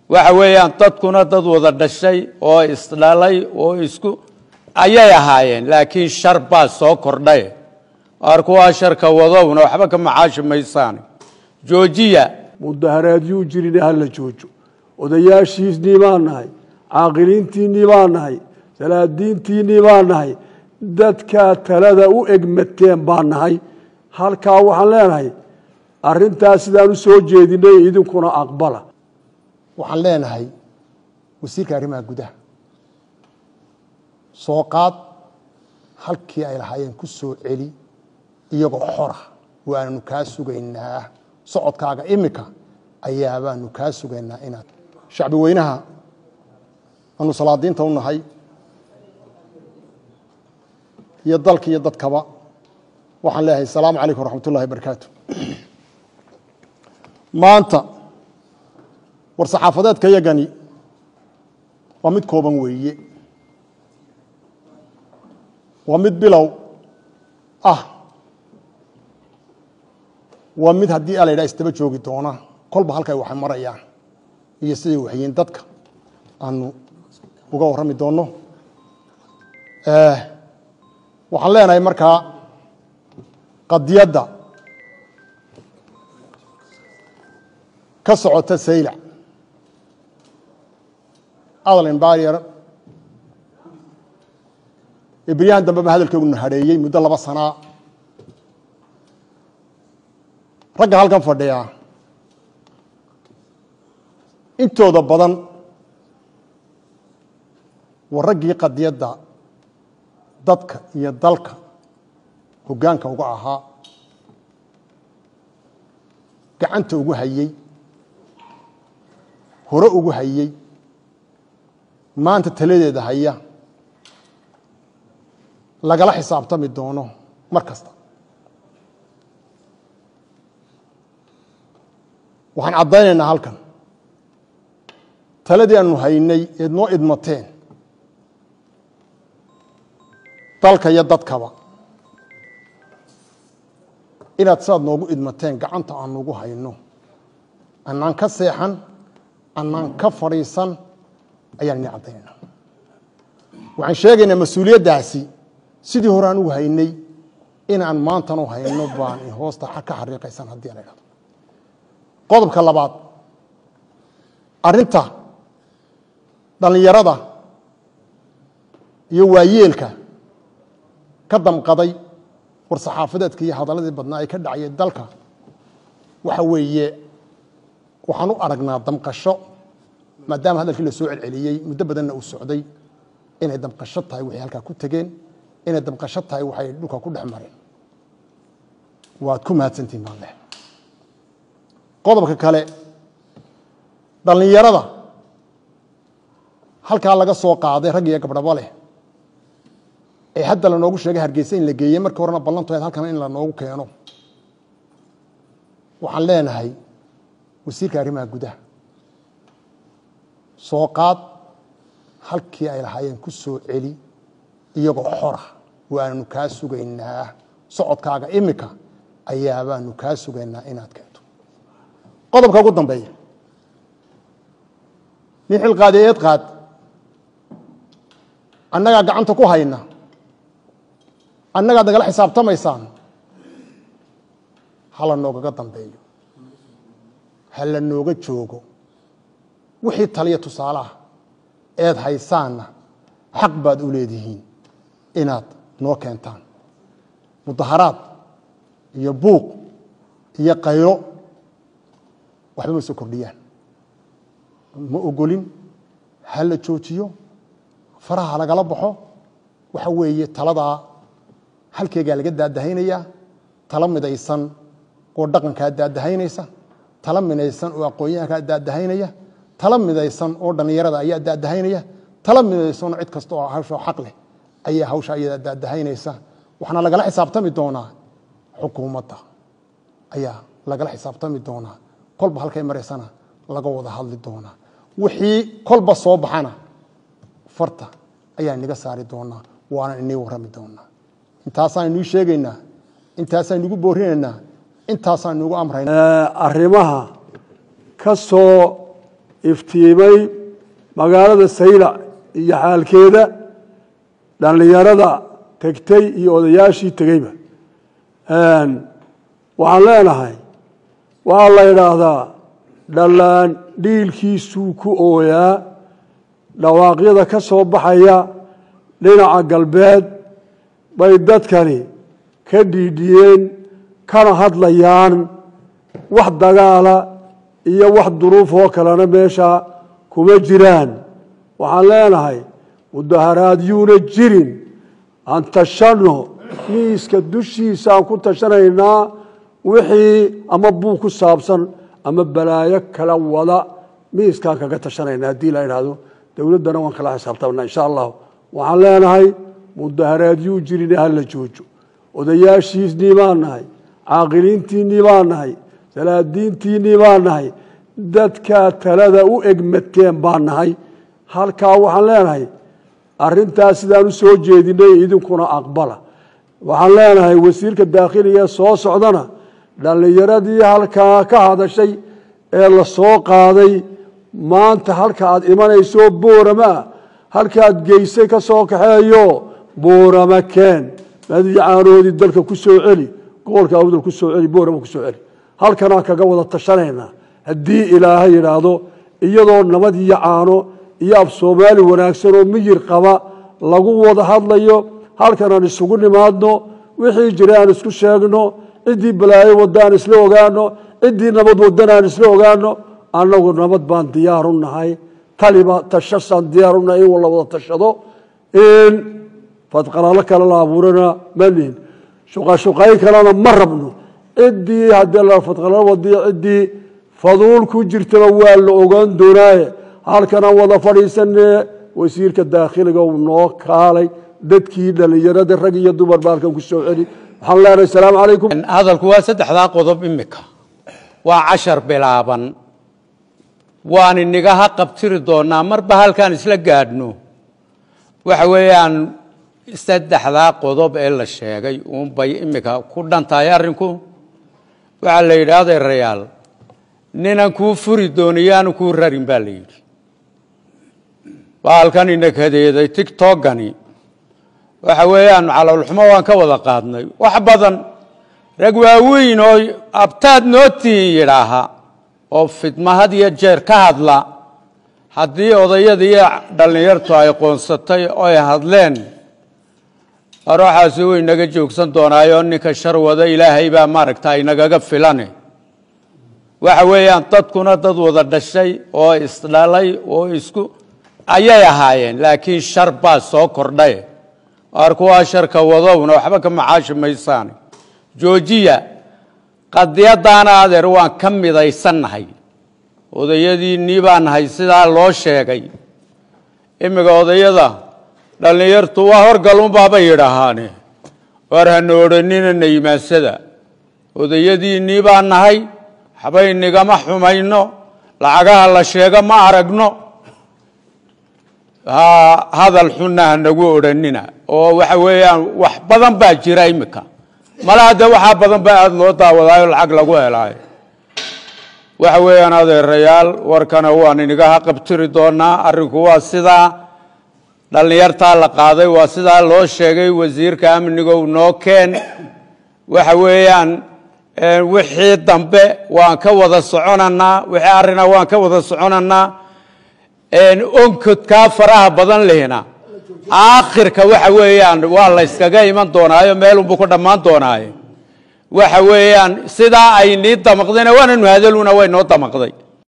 Waxa weeyaan dadkuna dad wada dhashay oo isdhalay oo isku ayay ahaayeen, laakiin shar baa soo kordhay. Kuwaa sharka wadowna waxba ka macaashi maysaan, joojiya. Mudaharaadyuu jirina hala joojo. Odayaashiisnii baan nahay, caaqiliintiinnii baan nahay, salaadiintiinnii baan nahay, dadkaa talada u egmateen baan nahay. Halkaa waxaan leenahay arrintaas sidaan u soo jeedinay idinkuna aqbala. Waxaan leenahay wasiirka arrimaha gudaha, soo qaad halkii ay lahaayeen, ku soo celi iyagoo xora. Waananu kaa sugaynaa socodkaaga imika ayaabaanu kaa sugaynaa inaad shacbi weynaha aanu salaadiinta u nahay iyo dalka iyo dadkaba. Waxaan leeyahay asalaamu calaykum waraxmat ullahi barakaatu. Maanta war saxaafadeedka yagani waa mid kooban weeye, waa mid bilow ah, waa mid haddii a la yidhaha isdaba joogi doona kolba halkay waxay marayaan iyo siday waxyiin dadka aanu uga warrami doonno. Waxaan leenahay markaa qadiyadda ka socota Saylac, Adal Barrier, ee beryahan dambeba hadalkeeguna hadheeyey muddo 2 sanaa, ragga halkan fadhiya intooda badan waa raggii qadiyadda dadka iyo dalka hoggaanka uga ahaa, gacanta ugu hayey, hore ugu hayey, maanta taladeeda haya, lagala xisaabtami doono mar kasta. Waxaan caddaynaynaa halkan taladii aanu haynay eed noo idmateen dalka iyo dadkaba inaad sidaad noogu idmateen gacanta aan noogu hayno, annaan ka seexan, annaan ka fadhiisan ayaan idin caddaynayna. Waxaan sheegaynaa mas-uuliyaddaasi sidii hore aan ugu haynay inaan maantan u hayno baan hoosta ka xariiqaysan haddii la idhahdo. Qodobka labaad, arrinta dhallinyarada iyo waayeelka ka damqaday war saxaafadeedka iyo hadalladii badnaa ay ka dhacayay dalka, waxa weeye waxaan u aragnaa damqasho, maadaama hadalkii la soo celceliyey muddo badanna uu socday, inay damqasho tahay waxay halkaa ku tegeen, inay damqasho tahay waxay dhulka ku dhex mareen. Waad ku mahadsantihin baan leh. Qodobka kale, dhallinyarada halkaa laga soo qaaday, rag iyo gabdhabo leh, ee hadda lanoogu sheegay Hargeysa in la geeyey, markii horena ballantu ahayd halkana in lanoogu keeno, waxaan leenahay wasiirka arrimaha gudaha, soo qaad halkii ay lahaayeen, ku soo celi iyagoo xora. Waananu kaa sugaynaa socodkaaga imika ayaabaanu kaa sugaynaa inaad keento. Qodobka ugu dambeeya, nin xil qaadi eed qaad, annagaa gacanta ku hayna, annagaad nagala xisaabtamaysaan. Hala noogaga dambeeyo, hala nooga joogo. Wixii taliya tusaalaha eed haysaanna xaq baad u leedihiin inaad noo keentaan. Mudaharaad iyo buuq iyo qaylo waxba ma soo kordhiyaan, ma ogolin. Ha la joojiyo, faraha lagala baxo. Waxa weeye taladaa halkeegaa laga daadahaynayaa, tala midaysan oo dhaqankaa daadahaynaysa, tala midaysan oo aqoon-yahankaa daadahaynaya, tala midaysan oo dhallinyarada ayaa daadahaynaya, tala midaysan oo cid kasta oo hawsha xaq leh ayaa hawsha ayadaa daadahaynaysa. Waxaana lagala xisaabtami doonaa xukuumadda ayaa lagala xisaabtami doonaa, kolba halkay maraysana laga wada hadli doonaa, wixii kolba soo baxana farta ayaa inaga saari doonaa, waana inii warrami doonaa. Intaasaan inuu sheegaynaa, intaasaan inugu boorinaynaa, intaasaan inugu amraynaa. Arrimaha ka soo Iftiimay magaalada Saylac iyo xaalkeeda, dhallinyarada tegtay iyo odayaashii tegeyba. Waxaan leenahay, waxaa la idhaahdaa dhallaan dhiilkiisuu ku ooyaa. Dhawaaqyada ka soo baxaya dhinaca galbeed bay dadkani ka dhiidhiyeen kana hadlayaan. Wax dagaala iyo wax duruuf oo kalena meesha kuma jiraan. Waxaan leenahay, mudaharaadyuuna jirin, aan tashanno. Miiska dushiisa aan ku tashanaynaa. Wixii ama buug ku saabsan ama balaayo kala wada, miiskaan kaga tashanaynaa haddii la idhaahdo. Dowladdana waan kala xisaabtamnaa, insha Allahu. Waxaan leenahay, mudaharaadyuu jirin, hala joojo. Odayaashiisnii baan nahay, caaqiliintiinnii baan nahay, salaadiintiinnii baan nahay, dadkaa talada u egmateen baan nahay. Halkaa waxaan leenahay, arrintaas sidaan u soo jeedinay idinkuna aqbala. Waxaan leenahay, wasiirka daakhiliga soo socdana, dhallinyaradii halkaa ka hadashay ee la soo qaaday maanta, halka aad imanayso Boorama ah, halkaad geysay ka soo kaxeeyo, Boorama keen. Madicaanoodii dalka ku soo celi, gobolka Awdal ku soo celi, Boorama ku soo celi. Halkanaa kaga wada tashanaynaa haddii Ilaahay yidhaahdo, iyadoo nabad iyo caano iyo af Soomaali wanaagsan oo miyir qaba lagu wada hadlayo. Halkan aan isugu nimaadno, wixii jira aan isku sheegno, ciddii balaayo wadda aan isla ogaano, ciddii nabad wadana aan isla ogaano. Annagu nabad baan diyaar u nahay, taliba tashasaan diyaar u nahay, in la wada tashado. In fadqalalo kale la abuurana ma nihin, shuqashuqayn kalena ma rabno. Ciddii haddii la fadqalalo wadiyo, ciddii faduul ku jirtaba waa la ogaan doonaaye. Halkanaan wada fadhiisane. Wasiirka daakhiliga uu noo kaalay, dadkii dhallinyarada rag iyo dumar ba halkan ku soo celi. Waxaan leenahay, asalaamu calaykum. Hadalku waa saddexdaa qodob. Imika waa cashar bilaaban, waan inigaha qabtiri doonaa marba halkaan isla gaadhno. Waxa weeyaan saddexdaa qodob ee la sheegay uunbay imika ku dhan tahay arrinku. Waxaa la yidhi, adeerayaal, ninan kuu furi dooniyaanu kuu rarin baa la yidhi. Baalkan inakadeeday TikTokgani, waxa weeyaan caloolxumo waan ka wada qaadnay. Wax badan rag waaweyn oo abtaad noo tihin yidhaaha oo fidma had iyo jeer ka hadla, haddii odayada iyo dhallinyartu ay qoonsatay oo ay hadleen, ruuxaasi way naga joogsan doonaayo. Ninka shar wada Ilaahay baa maaragta inagaga filane. Waxa weeyaan dadkuna dad wada dhashay oo isdhalay oo isku ayay ahaayeen, laakiin shar baa soo kordhay. Waar kuwaa sharka wadowna waxba ka macaashi maysaan, joojiya. Qadiyadaana, adeer, waan ka midaysannahay. Odayadiinnii baa nahay sidaa loo sheegay. Imiga odayada dhallinyartu waa horgalunbaabay yidhaahaane. Waar hana odhanina naymaansada. Odayadiinnii baa nahay, waxbay nigama xumayno. Lacagaha la sheego ma aragno, hadal xunna hanagu odhanina. Oo waxa weeyaan wax badan baa jira imika malaha dee, waxaa badan baa aada loo daawadaayo, lacag lagu helaayo. Waxa weeyaan, adeerayaal, warkana waan inigaha qabtiri doonaa. Arrinku waa sidaa, dhallinyartaa la qaaday waa sidaa loo sheegay. Wasiirka amnigow noo keen. Waxa weeyaan wixii dambe waan ka wada soconanaa, wixii arrina waan ka wada soconanaa. Onkodkaa faraha badan lehna aakhirka waxa weeyaan waa la yskaga iman doonaayo, meelunbuu ku dhammaan doonaaye. Waxa weeyaan sidaa ay nii damaqdayna waananu hadaluna way noo damaqday.